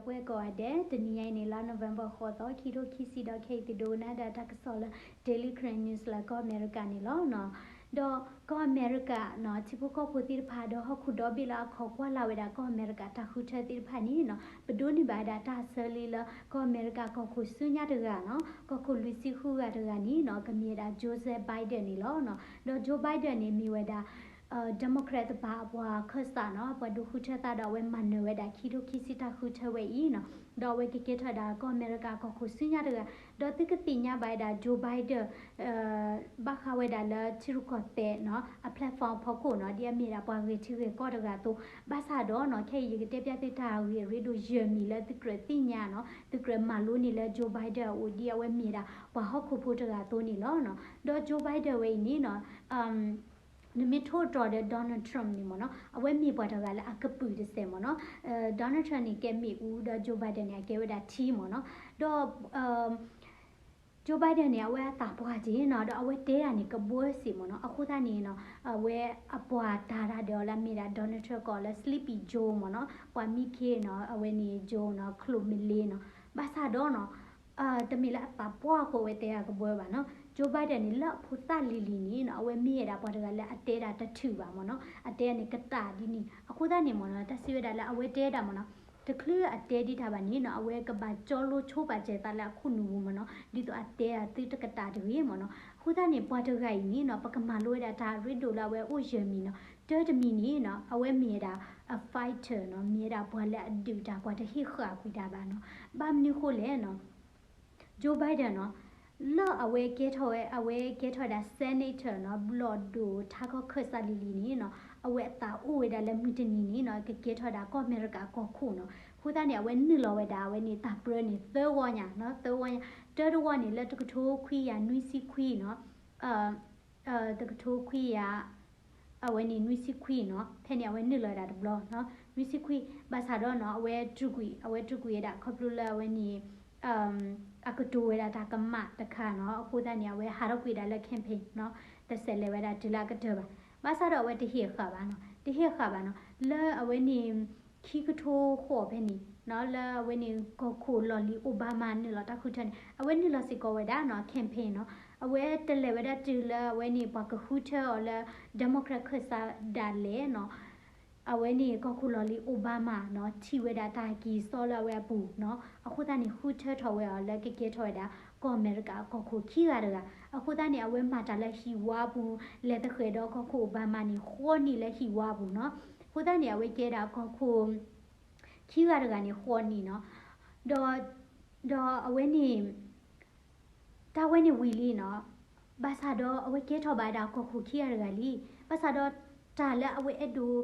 ပှဲၤကိးဂၤဒဲး, တနံၤညါအံၤန့ၣ် လါ November ဃိးသီ ခံထိခံဆံဒီး ခဲအံၤသုဒိကနၣ်ဒီးတၢ်ကစီၣ်လၢ Daily Karen News လၢကီၢ်အမဲရကၤန့ၣ်လီၤ. ဒီးကီၢ်အမဲရကၤနီၤ ထံဖိကီၢ်ဖိသ့ၣ်တဖၣ်ဒီးဟီၣ်ခိၣ်ဒီဘ့ၣ်လၢအခီကွၢ်လၢ်ဝဲဒၣ်ကီၢ်အမဲရကၤတၢ်ဃုထၢသ့ၣ်တဖၣ်န့ၣ်နီၤ ပဒိးန့ၢ်ဘၣ်ဝဲဒၣ်တၢ်ဆၢလ့လၢကီၢ်အမဲရကၤကီၢ်ခိၣ်ဆူညါတဂၤနီၤ ကီၢ်ခိၣ်လွံၢ်ဆံဃုဂၤတဂၤန့ၣ်နီၤ ကမ့ၢ်ဝဲဒၣ် Joseph Biden န့ၣ်လီၤ. ဒီး Joe Biden န့ၣ်မ့ၢ်ဝဲဒၣ် Democrat တပၤအပှၤခၢၣ်စးနီၤ ပှၤဒုးဃုထၢသးဒီးအဝဲမၤနၢၤဝဲဒၣ် ခံထိခံဆံတၢ်ဃုထၢဝဲအံၤနီၤ ဒီးအဝဲကကဲထီၣ်ဝဲဒၣ်ကီၢ်အမဲရကၤကီၢ်ခိၣ်ဆူညါတဂၤ ဒီးသုကသ့ၣ်ညါဘၣ်ဝဲဒၣ် Joe Biden ဘၣ်ဃးဝဲဒၣ်လၢထံရူၢ်ကီၢ်သဲးနီၤ အ platform အဖီခိၣ်နီၤ ဒ်အမ့ၢ်ဒၣ်ပှၤဂဲၤထံဂဲၤကီၢ်တဂၤအသိး ဘၣ်ဆၣ်ဒီးနီၤ ခဲအံၤယကတဲပျၢ်သုတၢ်ဂ့ၢ်ရ့ဒိၣ်ယဲၢ်မံၤလၢသုကြၢးသ့ၣ်ညါနီၤ သုကြၢးမၤလိန့ၢ်လၢ Joe Biden အအိၣ် ဒ်အဝဲမ့ၢ်ဒၣ်ပှၤဟီၣ်ခိၣ်ဖိတဂၤအသိးန့ၣ်လီၤ. ဒီး Joe Biden ဝဲအံၤန့ၣ်နီၤ နမ့ၢ်ထိၣ်တီၤဒီး Donald Trump န့ၣ်မ့ၢ်နီၤ အဝဲမ့ၢ်ပှၤတဂၤလၢအကပုာ်တစဲးမ့ၢ်နီၤ Donald Trump န့ၣ်ကဲမ့ၣ်အူ ဒီး Joe Biden န့ၣ် အကဲဝဲဒၣ်ထံမ့ၢ်နီၤ ဒီး Joe Biden န့ၣ် အဝဲအသးပှၢ်တ့ၢ်နီၤ ဒီးအဝဲတဲဒၣ်န့ၣ် ကဘှၢစ့ၢ်မ့ၢ်နီၤ အဃိသတးန့ၣ်နီၤ အဝဲအပှၤတၢ်တၢ်ဒီးအီၤလၢအမ့ၢ်ဒၣ် Donald Trump ကိးလၢ Sleepy Joe မ့ၢ်နီၤ ပှၤမံခ့နီၤ အဝဲန့ၣ် Joe နီၤ ချိၣ်မ့ၢ်လ့နီၤ ဘၣ်ဆၣ်ဒီးနီၤ တမ့ၢ်လၢအသးပှၢ်အဃိ အဝဲတဲဒၣ်ကဘှၢဘၣ်နီၤ Joe Biden န့ၣ် လၢအဖိသၣ်လံၤလံၤန့ၣ်နီၤ အဝဲမ့ၢ်ဝဲဒၣ်ပှၤတဂၤလၢအတဲဒၣ်တထုးဘၣ်မ့ၢ်နီၤ အတဲဒၣ်န့ၣ်ကတၢၢ်ဒ်န့ၣ် အဃိသတးန့ၣ်မ့ၢ်နီၤ တၢ်စံးဝဲဒၣ်လၢအဝဲတဲဒၣ်မ့ၢ်နီၤ တချုးအတဲဒံးတၢ်ဘၣ်န့ၣ်နီၤ အဝဲကဘၣ်ကၠီလိဆိပာ်စၢၤသးလၢအခိၣ်နူာ်ပူၤမ့ၢ်နီၤ ဒ်သိးအတဲဒၣ်သုတကတၢၢ်တဂ့ၤမ့ၢ်နီၤ အဃိသတးန့ၣ် ပှၤတဂၤအံၤန့ၣ်နီၤ ပကမၤလိဝဲဒၣ်တၢ်ရ့ဒိၣ်လၢအဝဲအိၣ်ယဲၢ်မံၤနီၤ တၢတမံၤန့ၣ်နီၤ အဝဲမ့ၢ်ဝဲဒၣ် အ fighter နီၤ မ့ၢ်ဝဲဒၣ်ပှၤလၢအဒုးတၢ် ပှၤတဟ့ၣ်ဃာ်ကွံာ်တၢ်ဘၣ်နီၤ ဘၣ်မနုၤဃိလဲၣ်နီၤ Joe Biden နီၤ လၢအဝဲကဲထီၣ်ဝဲ အဝဲကဲထီၣ်ဝဲဒၣ် senator နီၤ ဘျီၣ်ဒိၣ်ထးခီခၢၣ်စးလံၤလံၤန့ၣ်နီၤ အဝဲအသးအိၣ်ဝဲဒၣ်လၢမုၢ်တနံၤန့ၣ်နီၤ ကကဲထီၣ်ဝဲဒၣ်ကီၢ်အမဲရကၤကီၢ်ခိၣ်နီၤ အဃိသတးန့ၣ် အဝဲနုာ်လီၤဝဲဒၣ် အဝဲန့ၣ်တၢ်ပြၢန့ၣ် သၢဝီညါနီၤ သၢဝီညါ တၢတဝီန့ၣ် လၢတကထိခွံကယၤနွံဆံခွံနီၤ တကထိခွံကယၤ အဝဲန့ၣ်နွံဆံခွံနီၤ ဖဲန့ၣ်အဝဲနုာ်လီၤဝဲဒၣ်တဘျီနီၤ နွံဆံခွံ ဘၣ်ဆၣ်ဒီးနီၤ အဝဲတြူာ်ကွံာ် အဝဲတြူာ်ကွံာ်ဝဲဒၣ်ခီဖျိလၢအဝဲန့ၣ် အကတိၤဝဲဒၣ်တၢ်ကမၣ်တခါနီၤ အဃိသတးန့ၣ် အဝဲဟးထီၣ်ကွံာ်ဒၣ်လၢ campaign နီၤ တဆဲးလဲၤဝဲဒၣ်တုၤလၢအကတၢၢ်ဘၣ် ဘၣ်ဆၣ်ဒီးအဝဲတဟ့ၣ်ဃာ်ဘၣ်နီၤ တဟ့ၣ်ဃာ်ဘၣ်နီၤ လၢအဝဲန့ၣ် ခံကထိဃိးဖဲန့ၣ်နီၤ လၢအဝဲန့ၣ်ကီၢ်ခိၣ်လီၢ်လံၤ Obama နုာ်လီၤတၢ်ဃုထၢန့ၣ် အဝဲနုာ်လီၤစ့ၢ်ကီးဝဲဒၣ်နီၤ campaign နီၤ အဝဲတလဲၤဝဲဒၣ်တုၤလၢအဝဲန့ၣ် ပှၤကဃုထၢအီၤလၢ Democrat ခၢၣ်စးဒၣ်လဲာ်နီၤ အဝဲန့ၣ်ကီၢ်ခိၣ်လီၢ်လံၤ Obama နီၤ ထံၣ်ဝဲဒၣ်တၢ်က့ၤစီလၢအဝဲအပူၤနီၤ အဃိသတးန့ၣ် ဃုထၢထီၣ်ဝဲအီၤလၢကကဲထီၣ်ဝဲဒၣ် ကီၢ်အမဲရကၤကီၢ်ခိၣ်ခံဂၤတဂၤ အဃိသတးန့ၣ် အဝဲမၤတၢ်လၢဟံၣ်ဝါပူၤ လဲၤသဃဲၤဒီးကီၢ်ခိၣ် Obama န့ၣ် ဃိးနံၣ်လၢဟံၣ်ဝါပူၤနီၤ အဃိသတးန့ၣ် အဝဲကဲဒၣ်ကီၢ်ခိၣ် ခံဂၤတဂၤန့ၣ် ဃိးနံၣ်နီၤ ဒီး ဒီးအဝဲန့ၣ် တၢ်ဝဲန့ၣ်ဝံၤလံနီၤ ဘၣ်ဆၣ်ဒီးအဝဲကဲထီၣ်ဘၣ်ဝဲဒၣ်ကီၢ်ခိၣ်ခံဂၤတဂၤလံ ဘၣ်ဆၣ်ဒီး တၢ်လၢအဝဲအဲၣ်ဒိး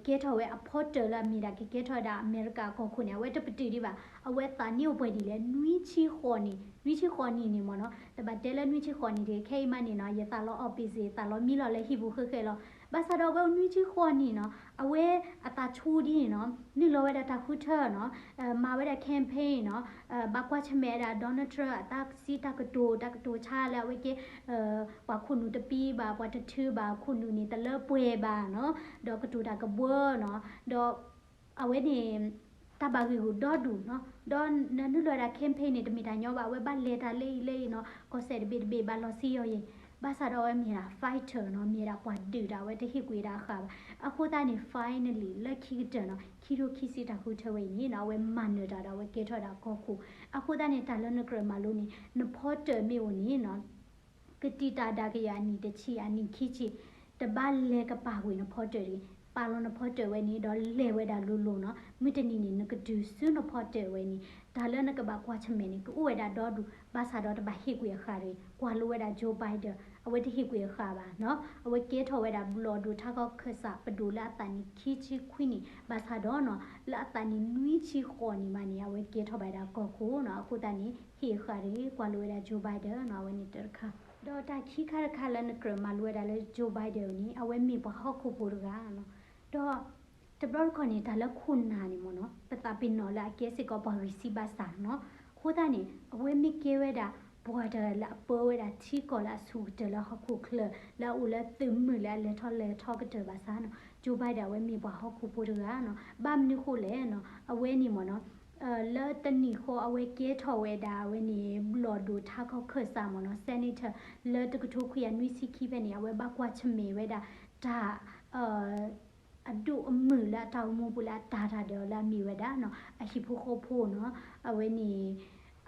ကဲထီၣ်ဝဲအဖီတၢၣ်လၢအမ့ၢ်ဒၣ်ကကဲထီၣ်ဝဲဒၣ်အမဲရကၤကီၢ်ခိၣ်န့ၣ် အဝဲတပတုာ်ဒံးဘၣ် အဝဲသးနံၣ်အိၣ်ပှဲၤဒ်လဲၣ် နွံဆံဃိးနံၣ် နွံဆံဃိးနံၣ်န့ၣ်မ့ၢ်နီၤ တဘၣ်တဲလၢနွံဆံဃိးနံၣ်တဂ့ၤ ခဲအံၤမးန့ၣ်နီၤ ယသးလီၤအီၣ်ပ့ၤစ့ၣ် သးလီၤမံလီၤလၢဟံၣ်ပူၤဃဲဃဲလီၤ ဘၣ်ဆၣ်ဒီးအဝဲအိၣ်နွံဆံဃိးနံၣ်နီၤ အဝဲအသးဆူၣ်ဒ်န့ၣ်နီၤ နုာ်လီၤဝဲဒၣ်တၢ်ဃုထၢနီၤ မၤဝဲဒၣ် campaign နီၤ ဘၣ်ကွၢ်ဆၢၣ်မဲာ်ဝဲဒၣ် Donald Trump အတၢ်စံးတၢ်ကတိၤ တၢ်ကတိၤဆါလၢအဝဲကဲ ပှၤခိၣ်နူာ်တပံဘၣ် ပှၤတထုးဘၣ် ခိၣ်နူာ်န့ၣ်တလၢပှဲၤဘၣ်နီၤ ဒီးကတိၤတၢ်ကဘှၢနီၤ ဒီး အဝဲန့ၣ် တၢ်ဘၣ်ဂံာ်ဂူာ်ဒီဒူၣ်နီၤ ဒီးနနုာ်လီၤဝဲဒၣ် campaign န့ၣ် တမ့ၢ်တၢ်ညီဘၣ် အဝဲဘၣ်လဲၤတၢ်လၢအံၤလၢအံၤနီၤ ကီၢ်စဲၣ်တဘ့ၣ်တဘ့ၣ်ဘၣ်လီၤစံယီၤယဲၢ် ဘၣ်ဆၣ်ဒီးအဝဲမ့ၢ်ဒၣ် fighter နီၤ မ့ၢ်ဒၣ်ပှၤဒုးတၢ် အဝဲတဟ့ၣ်ကွံာ်ဒၣ်အဃာ်ဘၣ် အဃိသတးန့ၣ် finally လၢခံကတၢၢ်နီၤ ခံထိခံဆံတၢ်ဃုထၢဝဲအံၤန့ၣ်နီၤ အဝဲမၤနၢၤတၢ်ဒီးအဝဲကဲထီၣ်ဒၣ်ကီၢ်ခိၣ် အဃိသတးန့ၣ် တၢ်လၢနကြၢးမၤလိန့ၣ် နဖီတၢၣ်မ့ၢ်အိၣ်န့ၣ်နီၤ ကတံာ်တာ်ဒၣ်ကယၤအနံၣ်တဆံအနံၣ်ခံဆံ တဘၣ်လဲၤကပာ်ကွံာ်နဖီတၢၣ်တဂ့ၤ ပာ်လီၤနဖီတၢၣ်ဝဲန့ၣ် ဒီးလဲၤဝဲဒၣ်လိၤလိၤနီၤ မုၢ်တနံၤန့ၣ် နကတုၤဆူနဖီတၢၣ်ဝဲန့ၣ် တၢ်လၢနကဘၣ်ကွၢ်ဆၢၣ်မဲာ်န့ၣ် ကအိၣ်ဝဲဒၣ်ဒီဒူၣ် ဘၣ်ဆၣ်ဒီးတဘၣ်ဟ့ၣ်ကွံာ်အဃာ်တဂ့ၤ ကွၢ်လိဝဲဒၣ် Joe Biden အဝဲတဟ့ၣ်ကွံာ်အဃာ်ဘၣ်နီၤ အဝဲကဲထီၣ်ဝဲဒၣ်ဘျီၣ်ဒိၣ်ထးခီခၢၣ်စးပဒိၣ်လၢအသးနံၣ်ခံဆံခွံနံၣ် ဘၣ်ဆၣ်ဒီးနီၤ လၢအသးနံၣ်နွံဆံဃိးနံၣ်မးန့ၣ် အဝဲကဲထီၣ်ဘၣ်ဒၣ်ကီၢ်ခိၣ်နီၤ အဃိသတးန့ၣ် ဟ့ၣ်အဃာ်တဂ့ၤ ကွၢ်လိဝဲဒၣ် Joe Biden နီၤ အဝဲန့ၣ်တၢ်တခါ ဒီးတၢ်ခံခါတခါလၢနကြၢးမၤလိဝဲဒၣ်လၢ Joe Biden န့ၣ် အဝဲမ့ၢ်ပှၤဟီၣ်ခိၣ်ဖိတဂၤနီၤ ဒီး တဘျီတခီၣ်န့ၣ် တၢ်လၢခိၣ်နၢ်န့ၣ်မ့ၢ်နီၤ ပသးပ့ၤနီၣ်လၢအကဲစ့ၢ်ကီးပှၤဂံၢ်စၢ်ဘါစၢ်နီၤ အဃိသတးန့ၣ် အဝဲမ့ၢ်ကဲဝဲဒၣ်ပှၤတဂၤလၢအပၢဝဲဒၣ်ထံကီၢ်လၢအဆူၣ်ကတၢၢ်လၢဟီၣ်ခိၣ်ချၢ လၢအအိၣ်လၢသုးမုၢ်လၢအလဲၤထီၣ်လဲၤထီကတၢၢ်ဘၣ်ဆၣ်နီၤ Joe Biden အဝဲမ့ၢ်ပှၤဟီၣ်ခိၣ်ဖိတဂၤနီၤ ဘၣ်မနုၤဃိလဲၣ်နီၤ အဝဲန့ၣ်မ့ၢ်နီၤ လၢတနံၤဃီအဝဲကဲထီၣ်ဝဲဒၣ်အဝဲန့ၣ် ဘျီၣ်ဒိၣ်ထါခီခၢၣ်စးမ့ၢ်နီၤ Senator လၢတကထိခွံကယၤနွံဆံခံဖဲန့ၣ် အဝဲဘၣ်ကွၢ်ဆၢၣ်မဲာ်ဝဲဒၣ် တၢ် အဒိၣ်အမုၢ်လၢအတၢ်အိၣ်မူပူၤလၢအတၢ်တၢ်ဒီးလၢအမ့ၢ်ဝဲဒၣ်နီၤ အဟံၣ်ဖိဃီဖိနီၤ အဝဲန့ၣ်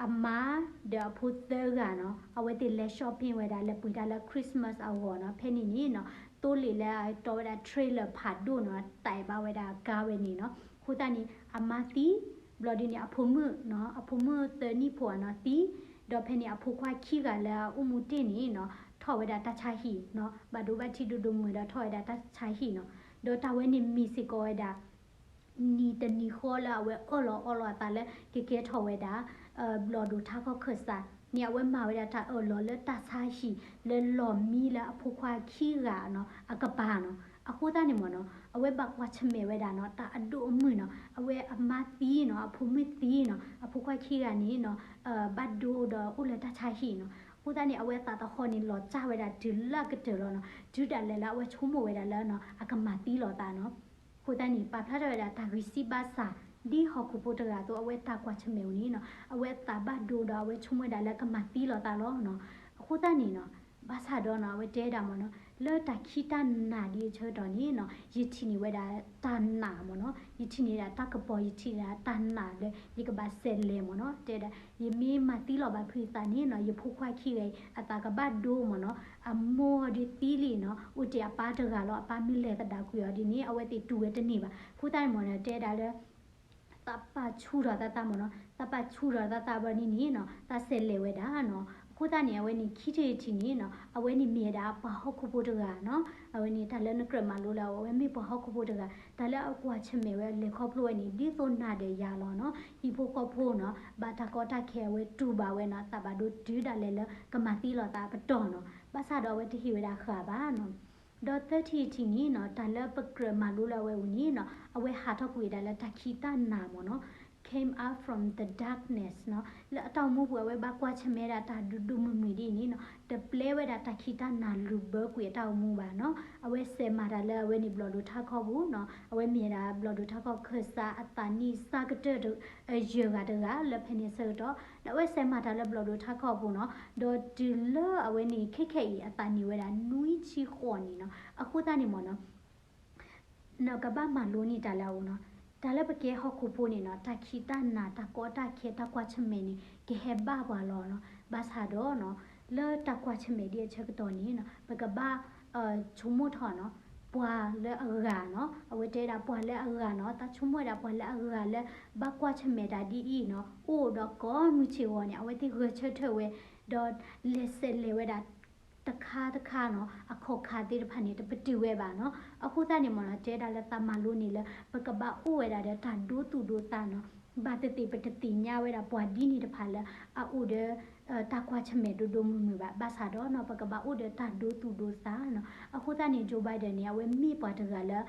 အမါဒီးအဖိသၢဂၤနီၤ အဝဲသ့ၣ်လဲၤ shopping ဝဲဒၣ်လၢပှ့ၤတၢ်လၢ Christmas အဂီၢ်နီၤ ဖဲန့ၣ်န့ၣ်နီၤ သိလ့ၣ်လၢအတီဝဲဒၣ် trailer ဖးဒိၣ်နီၤ တၢ်ဘၣ်ဝဲဒၣ်ကါဝဲန့ၣ်နီၤ အဃိသတးန့ၣ် အမါသံ ဘျီဒ်န့ၣ် အဖိမုၣ်နီၤ အဖိမုၣ်သၢနံၣ်ဖိဧါနီၤသံ ဒီးဖဲန့ၣ်အဖိခွါခံဂၤလၢအအိၣ်မူတ့ၢ်န့ၣ်နီၤ ထီၣ်ဝဲဒၣ်တၢ်ဆါဟံၣ်နီၤ ဘၣ်ဒိဘၣ်ထံးဒိၣ်ဒိၣ်မုၢ်ဒီးထီၣ်ဝဲဒၣ်တၢ်ဆါဟံၣ်နီၤ ဒီးတၢ်ဝဲန့ၣ်မ့ၢ်စ့ၢ်ကီးဝဲဒၣ် နံၤတနံၤဃီလၢအဝဲအၢၣ်လီၤအီလီၤအသးလၢကကဲထီၣ်ဝဲဒၣ် ဘျီၣ်ဒိၣ်ထါခီခၢၣ်စးန့ၣ် အဝဲမၤဝဲဒၣ်တၢ်အၢၣ်လီၤလၢတၢ်ဆါဟံၣ်လၢလီၢ်မံလၢအဖိခွါခံဂၤနီၤ အကပၤနီၤ အဃိသတးန့ၣ်မ့ၢ်နီၤ အဝဲဘၣ်ကွၢ်ဆၢၣ်မဲာ်ဝဲဒၣ်နီၤ တၢ်အဒိၣ်အမုၢ်နီၤ အဝဲအမါသံနီၤ အဖိမုၣ်သံနီၤ အဖိခွါခံဂၤန့ၣ်နီၤ ဘၣ်ဒိဒီးအိၣ်လၢတၢ်ဆါဟံၣ်နီၤ အဃိသတးန့ၣ် အဝဲသးသဟီၣ်န့ၣ် လီၤစၢ်ဝဲဒၣ်တုၤလၢအကတၢၢ်လီၤနီၤ တုၤဒၣ်လဲာ်လၢအဝဲဆိကမိၣ်ဝဲဒၣ်လၢနီၤ အကမၤသံလီၤသးနီၤ အဃိသတးန့ၣ် ပာ်ဖျါထီၣ်ဝဲဒၣ်တၢ်ဂံၢ်စၢ်ဘါစၢ် ဒ်ဟီၣ်ခိၣ်ဖိတဂၤအသိး အဝဲတၢ်ကွၢ်ဆၢၣ်မဲာ်ဝဲန့ၣ်နီၤ အဝဲသးဘၣ်ဒိဒီးအဝဲဆိကမိၣ်ဝဲဒၣ်လၢကမၤသံလီၤသးလီၤနီၤ အဃိသတးန့ၣ်နီၤ ဘၣ်ဆၣ်ဒီးနီၤ အဝဲတဲဒၣ်မ့ၢ်နီၤ လၢတၢ်ခံးတၢ်နၤဒ်အဆၢကတီၢ်န့ၣ်နီၤ ယထံၣ်န့ၢ်ဝဲဒၣ်တၢ်နာ်မ့ၢ်နီၤ ယထံၣ်န့ၢ်ဒၣ်တၢ်ကပီၤ ယထံၣ်န့ၢ်ဒၣ်တၢ်နာ်လၢယကဘၣ်ဆဲးလဲၤမ့ၢ်နီၤ တဲဒၣ် ယမ့ၢ်မၤသံလီၤဘၣ်ဖုးသးန့ၣ်နီၤ ယဖိခွါခံဂၤအံၤ အသးကဘၣ်ဒိမ့ၢ်နီၤ အမိၢ်ဒုးသံလံနီၤ အိၣ်တ့ၢ်အပၢ်တဂၤလီၤ အပၢ်မ့ၢ်လဲၤသဒၣ်ကွံာ်အီၤဒ်န့ၣ် အဝဲသ့ၣ်တူၢ်ဝဲတန့ၢ်ဘၣ် အဃိသတးန့ၣ်မ့ၢ်နီၤ တဲဒၣ်လၢ သးပာ်ဆူၣ်ထီၣ်သးသးမ့ၢ်နီၤ သးပာ်ဆူၣ်ထီၣ်သးသးဘၣ်န့ၣ်န့ၣ်နီၤ သးဆဲးလဲၤဝဲဒၣ်နီၤ အဃိသတးန့ၣ် အဝဲန့ၣ်ခံထံၣ်တထံၣ်န့ၣ်နီၤ အဝဲန့ၣ်မ့ၢ်ဝဲဒၣ်ပှၤဟီၣ်ခိၣ်ဖိတဂၤနီၤ အဝဲန့ၣ်တၢ်လၢနကြၢးမၤလိလၢအဝဲမ့ၢ်ပှၤဟီၣ်ခိၣ်ဖိတဂၤ တၢ်လၢအကွၢ်ဆၢၣ်မဲာ်ဝဲလဲၤခီဖျိဝဲန့ၣ် ဒ်သိးနၤဒီးယၤလီၤနီၤ ဟံၣ်ဖိဃီဖိနီၤ ဘၣ်တၢ်ကီတၢ်ခဲအဝဲတူၢ်ဘၣ်ဝဲနီၤ သးဘၣ်ဒိတုၤဒၣ်လဲာ်လၢကမၤသံလီၤသးအပတီၢ်နီၤ ဘၣ်ဆၣ်ဒီးအဝဲတဟ့ၣ်ဝဲဒၣ်ဃာ်ဘၣ်နီၤ ဒီးသၢထံၣ်တထံၣ်န့ၣ်နီၤ တၢ်လၢပကြၢးမၤလိလၢအဝဲအပူၤန့ၣ်နီၤ အဝဲဟးထီၣ်ကွံာ်ဝဲဒၣ်လၢတၢ်ခံးတၢ်နၤမ့ၢ်နီၤ came out from the darkness နီၤ လၢအတၢ်အိၣ်မူပူၤ အဝဲဘၣ်ကွၢ်ဆၢၣ်မဲာ်ဒၣ်တၢ်ဒိၣ်ဒိၣ်မုၢ်မုၢ်ဒ်အံၤန့ၣ်နီၤ တပျဲဝဲဒၣ်တၢ်ခံးတၢ်နၤလုၢ်ဘၢကွံာ်အတၢ်အိၣ်မူဘၣ်နီၤ အဝဲစဲးမၤတၢ်လၢအဝဲန့ၣ်ဘျီၣ်ဒိၣ်ထါခီပူၤနီၤ အဝဲမ့ၢ်ဝဲဒၣ်ဘျီၣ်ဒိၣ်ထါခီခၢၣ်စးအသးနံၣ်စၢ်ကတၢၢ် ယဲၢ်ဂၤတဂၤလၢဖဲန့ၣ်အဆၢကတီၢ် ဒီးအဝဲစဲးမၤတၢ်လၢဘျီၣ်ဒိၣ်ထါခီပူၤနီၤ ဒီးတုၤလၢအဝဲန့ၣ်ခဲခဲအံၤအသးနံၣ်ဝဲဒၣ်နွံဆံဃိးနံၣ်နီၤ အဃိသတးန့ၣ်မ့ၢ်နီၤ နကဘၣ်မၤလိန့ၢ်တၢ်လၢအအိၣ်နီၤ တၢ်လၢပကဲဟီၣ်ခိၣ်ဖိန့ၣ်နီၤ တၢ်ခံးတၢ်နၤ တၢ်ကီတၢ်ခဲ တၢ်ကွၢ်ဆၢၣ်မဲာ်န့ၣ် ကဟဲဘၣ်ပှၤလီၤနီၤ ဘၣ်ဆၣ်ဒီးနီၤ လၢတၢ်ကွၢ်ဆၢၣ်မဲာ်ဒ်အဆၢကတီၢ်န့ၣ်နီၤ ပကဘၣ် ဆိကမိၣ်ထီၣ်နီၤ ပှၤလၢအဂၤနီၤ အဝဲတဲဒၣ်ပှၤလၢအဂၤနီၤ တၢ်ဆိကမိၣ်ဝဲဒၣ်ပှၤလၢအဂၤလၢ ဘၣ်ကွၢ်ဆၢၣ်မဲာ်တၢ်ဒ်အံၤနီၤ အိၣ်ဒီးကိးမုၢ်ဆ့ၣ်ဂီၤန့ၣ် အဝဲသ့ၣ်ဂဲၤဆၢထၢၣ်ဝဲ ဒီးလဲၤဆဲးလဲၤဝဲဒၣ် တခါတခါနီၤ အခီၣ်ခါသ့ၣ်တဖၣ်န့ၣ် တပတုာ်ဝဲဘၣ်နီၤ အဃိသတးန့ၣ်မ့ၢ်နီၤ တဲဒၣ်လၢသးမၤလိန့ၣ်လၢ ပကဘၣ်အိၣ်ဝဲဒၣ်ဒီးတၢ်ဒိသူၣ်ဒိသးနီၤ ဘၣ်သ့ၣ်သ့ၣ်ပတသ့ၣ်ညါဝဲဒၣ်ပှၤဒ်န့ၣ်တဖၣ်လၢ အအိၣ်ဒီး တၢ်ကွၢ်ဆၢၣ်မဲာ်ဒိၣ်ဒိၣ်မုၢ်မုၢ်ဘၣ် ဘၣ်ဆၣ်ဒီးနီၤ ပကဘၣ်အိၣ်ဒီးတၢ်ဒိသူၣ်ဒိသးနီၤ အဃိသတးန့ၣ် Joe Biden န့ၣ် အဝဲမ့ၢ်ပှၤတဂၤလၢ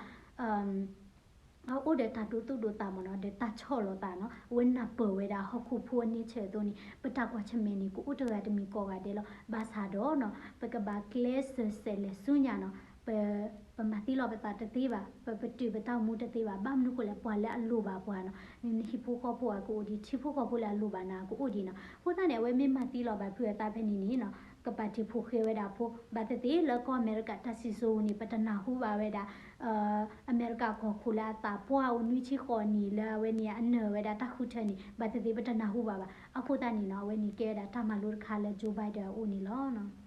အအိၣ်ဒီးတၢ်ဒိသူၣ်ဒိသးမ့ၢ်နီၤ ဒီးတၢ်ဆီၣ်လီၤသးနီၤ အဝဲနၢ်ပၢၢ်ဝဲဒၣ်ဟီၣ်ခိၣ်ဖိအန့ဆၢၣ်အသိးန့ၣ် ပတၢ်ကွၢ်ဆၢၣ်မဲာ်န့ၣ် ကအိၣ်တဂၤတမံၤကိးဂၤဒဲးလီၤ ဘၣ်ဆၣ်ဒီးနီၤ ပကဘၣ်ကျဲးစၢးဆဲးလဲၤဆူညါနီၤ ပ ပမၤသံလီၤပသးတသ့ဘၣ် ပပတုာ်ပတၢ်အိၣ်မူတသ့ဘၣ် ဘၣ်မနုၤဃိလဲၣ် ပှၤလၢအလိၣ်ဘၣ်ပှၤနီၤ နဟံၣ်ဖိဃီဖိအကအိၣ်ဒံး ထံဖိကီၢ်ဖိလၢအလိၣ်ဘၣ်နၤအကအိၣ်ဒံးနီၤ အဃိသတးန့ၣ် အဝဲမ့ၢ်မၤသံလီၤဘၣ်ဖုးအသးဖဲန့ၣ်န့ၣ်နီၤ ကပာ်တ့ၢ်ဖိဃဲဝဲဒၣ်ဖိ ဘၣ်သ့ၣ်သ့ၣ်လၢကီၢ်အမဲရကၤတၢ်စံၣ်စိၤန့ၣ် ပတနၢ်ဟူဘၣ်ဝဲဒၣ် အမဲရကၤကီၢ်ခိၣ်လၢအသးပှၢ်အိၣ်နွံဆံဃိးနံၣ်လၢအဝဲန့ၣ် အနၢၤဝဲဒၣ်တၢ်ဃုထၢန့ၣ် ဘၣ်သ့ၣ်သ့ၣ်ပတနၢ်ဟူဘၣ်ဘၣ် အဃိသတးန့ၣ်နီၤ အဝဲန့ၣ်ကဲဝဲဒၣ်တၢ်မၤလိတခါလၢ Joe Biden အအိၣ်န့ၣ်လီၤ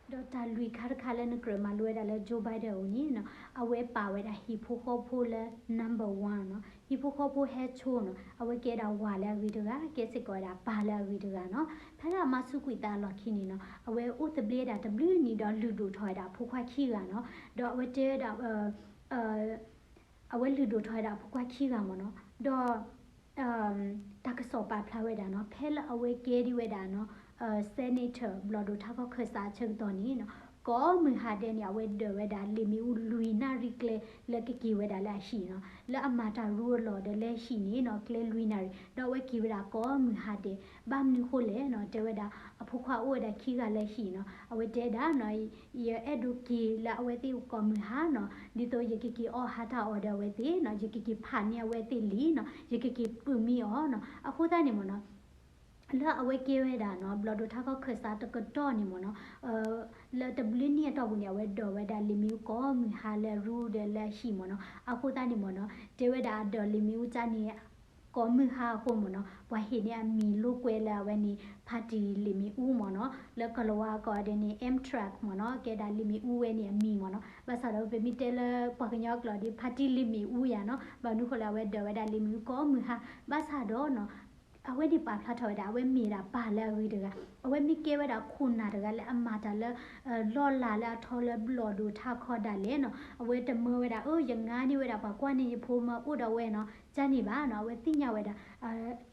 ဒီးတၢ်လွံၢ်ခါတခါလၢနကြၢးမၤလိဝဲဒၣ်လၢ Joe Biden အအိၣ်န့ၣ်နီၤ အဝဲပာ်ဝဲဒၣ်ဟံၣ်ဖိဃီဖိလၢ number one နီၤ ဟံၣ်ဖိဃီဖိဟဲဆိနီၤ အဝဲကဲဒၣ်ဝၤလၢအဂ့ၤတဂၤ ကဲစ့ၢ်ကီးဝဲဒၣ်ပၢ်လၢအဂ့ၤတဂၤနီၤ ဖဲလၢအမၤစူးကွံာ်သးအလီၢ်ခံန့ၣ်နီၤ အဝဲအိၣ်သဘျ့ဒၣ်တဘျုးနံၣ်ဒီးလုၢ်ဒိၣ်ထီၣ်ဝဲဒၣ်အဖိခွါခံဂၤနီၤ ဒီးအဝဲတဲဝဲဒၣ် အဝဲလုၢ်ဒိၣ်ထီၣ်ဝဲဒၣ်အဖိခွါခံဂၤမ့ၢ်နီၤ ဒီး တၢ်ကစီၣ်ပာ်ဖျါဝဲဒၣ်နီၤ ဖဲလၢအဝဲကဲဒံးဝဲဒၣ်နီၤ senator ဘျီၣ်ဒိၣ်ထါခီခၢၣ်စးအဆၢကတီၢ်န့ၣ်နီၤ ကိးမုၢ်ဟါဒဲးန့ၣ် အဝဲဒၢးဝဲဒၣ်လ့ၣ်မ့ၣ်အူလွံၢ်နၣ်ရံၣ်ကျဲ လၢကက့ၤဝဲဒၣ်လၢအဟံၣ်နီၤ, လၢအမၤတၢ်ရူအလီၢ်ဒီးလၢဟံၣ်န့ၣ်နီၤ ကျဲလွံၢ်နၣ်ရံၣ်, ဒီးအဝဲက့ၤဝဲဒၣ်ကိးမုၢ်ဟါဒဲး, ဘၣ်မနုၤဃိလဲၣ်နီၤ, တဲဝဲဒၣ် အဖိခွါအိၣ်ဝဲဒၣ်ခံဂၤလၢဟံၣ်နီၤ, အဝဲတဲဒၣ်နီၤ, ယအဲၣ်ဒိးက့ၤလၢအဝဲသ့ၣ်ကိးမုၢ်ဟါနီၤ, ဒ်သိးယကက့ၤအီၣ်ဟါတၢ်အီၣ်ဒီးအဝဲသ့ၣ်နီၤ, ယကက့ၤဖးန့ၢ်အဝဲသ့ၣ်လံနီၤ, ယကက့ၤပုၢ်မံအီၤနီၤ, အဃိသတးန့ၣ်မ့ၢ်နီၤ လၢအဝဲကဲဝဲဒၣ်နီၤ ဘျီၣ်ဒိၣ်ထါခီခၢၣ်စးတကတီၢ်န့ၣ်မ့ၢ်နီၤ, လၢတဘျုးနံၣ်အတီၢ်ပူၤန့ၣ် အဝဲဒိးဝဲဒၣ်လံာ်မ့ၣ်အူကိးမုၢ်ဟါလၢအရူဒီးလၢအဟံၣ်မ့ၢ်နီၤ, အဃိသတးန့ၣ်မ့ၢ်နီၤ, တဲဝဲဒၣ်အဒိးလံာ်မ့ၣ်အူကၠါန့ၣ် ကိးမုၢ်ဟါအဃိမ့ၢ်နီၤ, ပှၤဟ့ၣ်န့ၢ်အမံၤလိာ်ကွဲလၢအဝဲန့ၣ် ဖါတံၣ်လံာ်မ့ၣ်အူမ့ၢ်နီၤ, လၢကီၢ်လၤဝါကိးဂၤဒဲးန့ၣ် Amtrak မ့ၢ်နီၤ, ကဲဒၣ်လံာ်မ့ၣ်အူဝဲန့ၣ်အမံၤမ့ၢ်နီၤ, ဘၣ်ဆၣ်ဒီးပမ့ၢ်တဲလၢပှၤကညီကျိာ်ဒီး ဖါတံၣ်လံာ်မ့ၣ်အူယၤနီၤ, ဘၣ်မနုၤဃိလၢအဝဲဒိးဝဲဒၣ်လံာ်မ့ၣ်အူကိးမုၢ်ဟါ, ဘၣ်ဆၣ်ဒီးနီၤ အဝဲန့ၣ်ပာ်ဖျါထီၣ်ဝဲဒၣ် အဝဲမ့ၢ်ဒၣ်ပၢ်လၢအဂ့ၤတဂၤ, အဝဲမ့ၢ်ကဲဝဲဒၣ်ခိၣ်နၢ်တဂၤလၢအမၤတၢ်လၢ လီၢ်လၤလၢအထီလၢဘျီၣ်ဒိၣ်ထါခီဒၣ်လဲာ်နီၤ, အဝဲတမၢဝဲဒၣ် အၢ ယငါန့ၢ်ဝဲဒၣ်ပှၤကွၢ်န့ၢ်ယဖိမၢအိၣ်ဒီးဝဲနီၤ, ကန့ၣ်ဘၣ်နီၤ, အဝဲသ့ၣ်ညါဝဲဒၣ်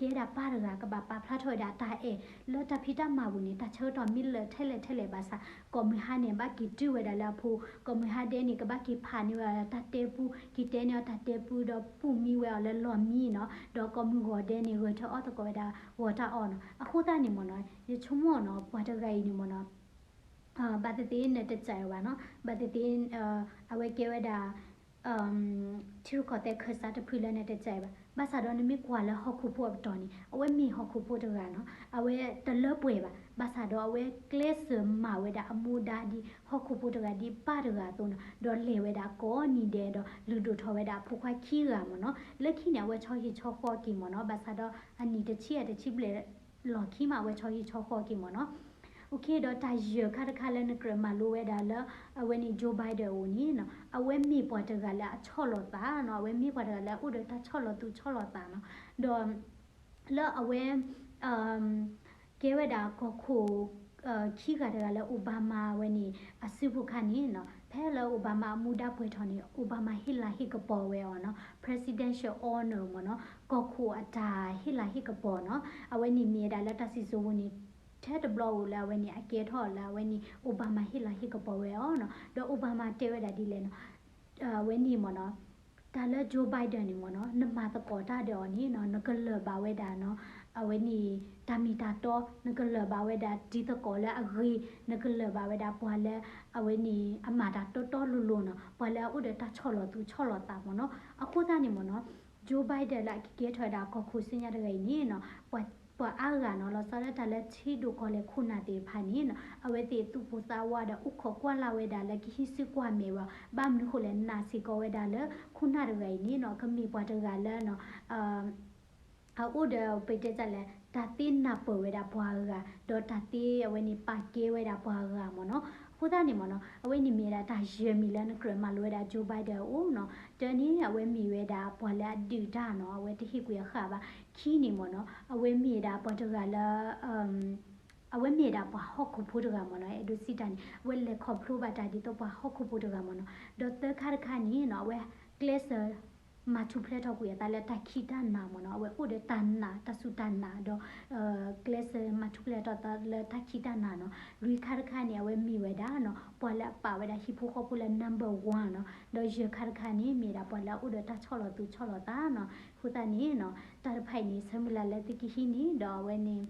ကဲဒၣ်ပၢ်တဂၤ ကဘၣ်ပာ်ဖျါထီၣ်ဝဲဒၣ်တၢ်အဲၣ် လၢတၢ်ဖံးတၢ်မၤပူၤန့ၣ် တၢ်ဆၢကတီၢ်မ့ၢ်လၢာ်ထဲလဲၣ်ထဲလဲၣ်ဘၣ်ဆၣ် ကိးမုၢ်ဟါန့ၣ် ဘၣ်က့ၤတုၤဝဲဒၣ်လၢအဖိ, ကိးမုၢ်ဟါဒဲးန့ၣ် ကဘၣ်က့ၤဖးန့ၢ်ဝဲဒၣ်တၢ်တဲပူ, က့ၤတဲန့ၢ်အီၤတၢ်တဲပူဒီးပုၢ်မံဝဲအီၤလၢလီၢ်မံနီၤ, ဒီးကိးမုၢ်ဂီၤဒဲးန့ၣ် ဂဲၤထၢၣ်အီၣ်သကိးဝဲဒၣ်ဂီၤတၢ်အီၣ်နီၤ, အဃိသတးန့ၣ်မ့ၢ်နီၤ, ယဆိကမိၣ်နီၤ ပှၤတဂၤအံၤန့ၣ်မ့ၢ်နီၤ ဘၣ်သ့ၣ်သ့ၣ်နတစံးဘၣ်နီၤ, ဘၣ်သ့ၣ်သ့ၣ် အဝဲကဲဝဲဒၣ် ထံရူၢ်ကီၢ်သဲးခၢၣ်စးတဖုလၢနတစံးဘၣ်, ဘၣ်ဆၣ်ဒီးနမ့ၢ်ကွၢ်လၢဟီၣ်ခိၣ်ဖိအပတီၢ်န့ၣ် အဝဲမ့ၢ်ဟီၣ်ခိၣ်ဖိတဂၤနီၤ, အဝဲတလၢပှဲၤဘၣ်, ဘၣ်ဆၣ်ဒီးအဝဲကျဲးစၢးမၤဝဲဒၣ်အမူဒါဒ်ဟီၣ်ခိၣ်ဖိတဂၤဒ်ပၢ်တဂၤအသိးနီၤ, ဒီးလဲၤဝဲဒၣ်ကိးနံၤဒဲးဒီးလုၢ်ဒိၣ်ထီၣ်ဝဲဒၣ်အဖိခွါခံဂၤမ့ၢ်နီၤ, လၢခံန့ၣ် အဝဲဆီဟံၣ်ဆီဃီက့ၤမ့ၢ်နီၤ, ဘၣ်ဆၣ်ဒီးအနံၣ်တဆံအတဆံဘျဲၣ် လီၢ်ခံမး အဝဲဆီဟံၣ်ဆီဃီက့ၤမ့ၢ်နီၤ. အိၣ်ခ့ ဒီးတၢ်ယၢၤခါတခါလၢနကြၢးမၤလိဝဲဒၣ်လၢ အဝဲန့ၣ် Joe Biden အအိၣ်န့ၣ်နီၤ, အဝဲမ့ၢ်ပှၤတဂၤလၢအဆီၣ်လီၤသးနီၤ, အဝဲမ့ၢ်ပှၤတဂၤလၢအအိၣ်ဒီးတၢ်ဆီၣ်လီၤသူၣ်ဆီၣ်လီၤသးနီၤ, ဒီး လၢအဝဲ ကဲဝဲဒၣ်ကီၢ်ခိၣ် ခံဂၤတဂၤလၢ Obama ဝဲန့ၣ် အစုပူၤခါန့ၣ်နီၤ, ဖဲလၢ Obama အမူဒါပှဲၤထီၣ်န့ၣ် Obama ဟ့ၣ်လၤဟ့ၣ်ကပီၤဝဲအီၤနီၤ, Presidential Honor မ့ၢ်နီၤ, ကီၢ်ခိၣ်အတၢ်ဟ့ၣ်လၤဟ့ၣ်ကပီၤနီၤ, အဝဲန့ၣ်မ့ၢ်ဝဲဒၣ်လၢတၢ်စံၣ်စိၤပူၤန့ၣ် ထဲတဘျီဧိၤလၢအဝဲန့ၣ် အကဲထီၣ်လၢအဝဲန့ၣ် Obama ဟ့ၣ်လၤဟ့ၣ်ကပီၤဝဲအီၤနီၤ, ဒီး Obama တဲဝဲဒၣ်ဒ်လဲၣ်နီၤ, အဝဲန့ၣ်မ့ၢ်နီၤ တၢ်လၢ Joe Biden န့ၣ်မ့ၢ်နီၤ နမၤသကိးတၢ်ဒီးအီၤန့ၣ်နီၤ နကလၢာ်ဘၣ်ဝဲဒၣ်နီၤ အဝဲန့ၣ် တၢ်မ့ၢ်တၢ်တီ နကလၢာ်ဘၣ်ဝဲဒၣ်တံၤသကိးလၢအဂ့ၤ နကလၢာ်ဘၣ်ဝဲဒၣ်ပှၤလၢ အဝဲန့ၣ် အမၤတၢ်တီတီလိၤလိၤနီၤ ပှၤလၢအအိၣ်ဒီးတၢ်ဆီၣ်လီၤသူၣ်ဆီၣ်လီၤသးမ့ၢ်နီၤ အဃိသတးန့ၣ်မ့ၢ်နီၤ Joe Biden လၢအကကဲထီၣ်ဝဲဒၣ်ကီၢ်ခိၣ်ဆူညါတဂၤအံၤန့ၣ်နီၤ ပှၤအါဂၤနီၤ လီၤဆီဒၣ်တၢ်လၢထံဒိၣ်ကီၢ်လဲၢ်ခိၣ်နၢ်သ့ၣ်တဖၣ်န့ၣ်နီၤ အဝဲသ့ၣ်သူၣ်ပိၢ်သးဝးဒီးအိၣ်ခိးကွၢ်လၢ်ဝဲဒၣ်လၢကဟံးစုကွၢ်မဲာ်ဝဲ ဘၣ်မနုၤဃိလဲၣ် နာ်စ့ၢ်ကီးဝဲဒၣ်လၢ ခိၣ်နၢ်တဂၤအံၤန့ၣ်နီၤ ကမ့ၢ်ပှၤတဂၤလၢနီၤ အအိၣ်ဒီးပတဲတၢ်လဲၣ် တၢ်သ့နၢ်ပၢၢ်ဝဲဒၣ်ပှၤအဂၤ ဒီးတၢ်သ့အဝဲန့ၣ်ပာ်ကဲဝဲဒၣ်ပှၤအဂၤမ့ၢ်နီၤ အဃိသတးန့ၣ်မ့ၢ်နီၤ အဝဲန့ၣ်မ့ၢ်ဝဲဒၣ်တၢ်ယၢၤမံၤလၢနကြၢးမၤလိဝဲဒၣ် Joe Biden အအိၣ်နီၤ တၢ်န့ၣ် အဝဲမ့ၢ်ဝဲဒၣ်ပှၤလၢအဒုးတၢ်နီၤ အဝဲတဟ့ၣ်ကွံာ်အဃာ်ဘၣ် ခံန့ၣ်မ့ၢ်နီၤ အဝဲမ့ၢ်ဝဲဒၣ်ပှၤတဂၤလၢ အဝဲမ့ၢ်ဝဲဒၣ်ပှၤဟီၣ်ခိၣ်ဖိတဂၤမ့ၢ်နီၤ အဲၣ်ဒိးစံးတၢ်န့ၣ် အဝဲလဲၤခီဖျိဘၣ်တၢ်ဒ်သိးပှၤဟီၣ်ခိၣ်ဖိတဂၤမ့ၢ်နီၤ ဒီးသၢခါတခါန့ၣ်နီၤ အဝဲကျဲးစၢး မၤထူၣ်ဖျဲးထီၣ်ကွံာ်အသးလၢတၢ်ခံးတၢ်နၤမ့ၢ်နီၤ အဝဲအိၣ်ဒီးတၢ်နာ် တၢ်စူၢ်တၢ်နာ်ဒီး ကျဲးစၢးမၤထူၣ်ဖျဲးထီၣ်သးလၢတၢ်ခံးတၢ်နၤနီၤ လွံၢ်ခါတခါန့ၣ် အဝဲမ့ၢ်ဝဲဒၣ်နီၤ ပှၤလၢအပာ်ဝဲဒၣ်ဟံၣ်ဖိဃီဖိလၢ number one နီၤ ဒီးယဲၢ်ခါတခါန့ၣ် မ့ၢ်ဒၣ်ပှၤလၢအအိၣ်ဒီးတၢ်ဆီၣ်လီၤသူၣ်ဆီၣ်လီၤသးနီၤ အဃိသတးန့ၣ်နီၤ တၢ်တဖၣ်အံၤန့ၣ် ဆၢမုၢ်လၢ်လၢသုကဟံးန့ၢ် ဒီးအဝဲန့ၣ်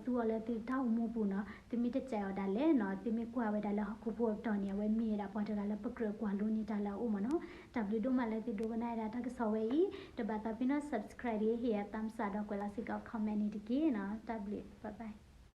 သူအီၤလၢသုတၢ်အိၣ်မူပူၤနီၤ သုမ့ၢ်တစဲးအီၤဒၣ်လဲာ်နီၤ သုမ့ၢ်ကွၢ်ဝဲဒၣ်လၢဟီၣ်ခိၣ်ဖိအပတီၢ်န့ၣ် အဝဲမ့ၢ်ဝဲဒၣ်ပှၤတဂၤလၢပကြၢးကွၢ်လိန့ၢ်တၢ်လၢအအိၣ်မ့ၢ်နီၤ တၢ်ဘျုးဒိၣ်မးလၢသုဒိကနၣ်ဝဲဒၣ်တၢ်ကစီၣ်ဝဲအံၤ တဘၣ်သးဖဲနီၤ subscribe ဒီးဟ့ၣ်ယၤ thumbs up ဒီးကွဲးလီၤစ့ၢ်ကီး comment န့ၣ်တက့ၢ်နီၤ တၢ်ဘျုး bye bye